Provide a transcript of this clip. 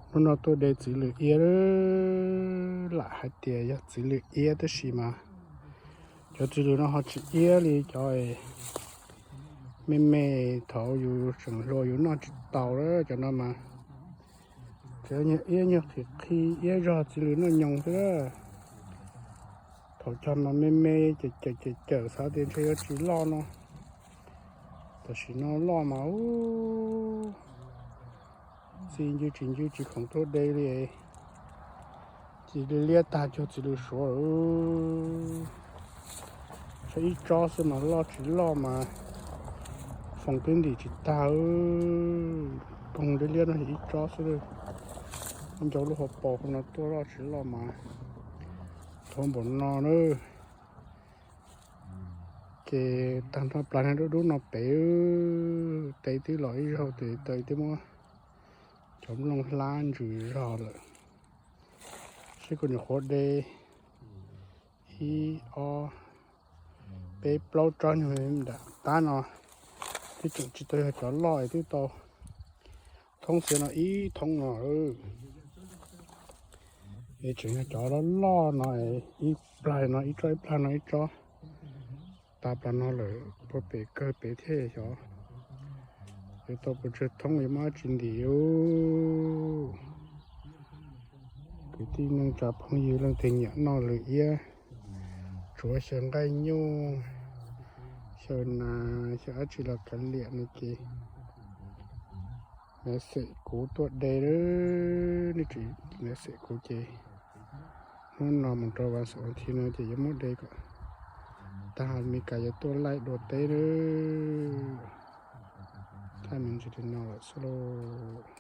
Hnub no tuaj de txiv lws iab, lam hais tias yog txiv lws iab tab sis mas cov txiv lws no ho tsis iab li cov me me thaum yus tseem hluas yus noj tsis taus lawm. Cov no mas cov nyuag iab nyuag qhi qhi iab zog txiv lws noj nyoos xwb. Thaum cog mas me me cawm cawm cawm xav tias ntshe yuav tsis loj no, tam sim no loj mas ub, txi ncw tsis ncw tsis khoom tuaj de li. Txiv lws liab tag cuag txiv lws suav lawm. Tshuav ib tsob xwb mas loj tsis loj mas foom twb ntim tsis tag. Poog liab liab no yog ib tsob xwb. Ncau lub hauv paus no tuaj loj tsis loj mas thuav npaum no na. Ces tag nrho plas dub dub no pem, tes twb los ib zaug tes taw twb muab cov nplooj hlab ntsws zog lawm. Seb kuv nyuam qhuav de ib ob peb plaub tsob nyuag nram tab no, twb tseem tsis tau yog cov loj es twb tau thoob xiav no ib thoob no. Es tseem yog cov loj loj no, ib plag no ib tsob, ib plag no ib tsob, tas plas no lawm puag pem kawg pem thiab xyov yuav tau puas tsawg thoob yuav muab dab tsi ntim. Kwv tij neej tsa phooj ywg leej twg nyiam noj lws iab, tsuav xyaw nqaij nyuj, xyaw nas, xyaw dab tsi los kav liam no ces message kuv tuaj de. Nej tsis message kuv ces hnub no mus rau vas xaum vas thiv no ces yuav muab de kom tag, Meskas yuav tuaj laij dua teb lawm. Thaij me ntsis li no lawm xwb lauj.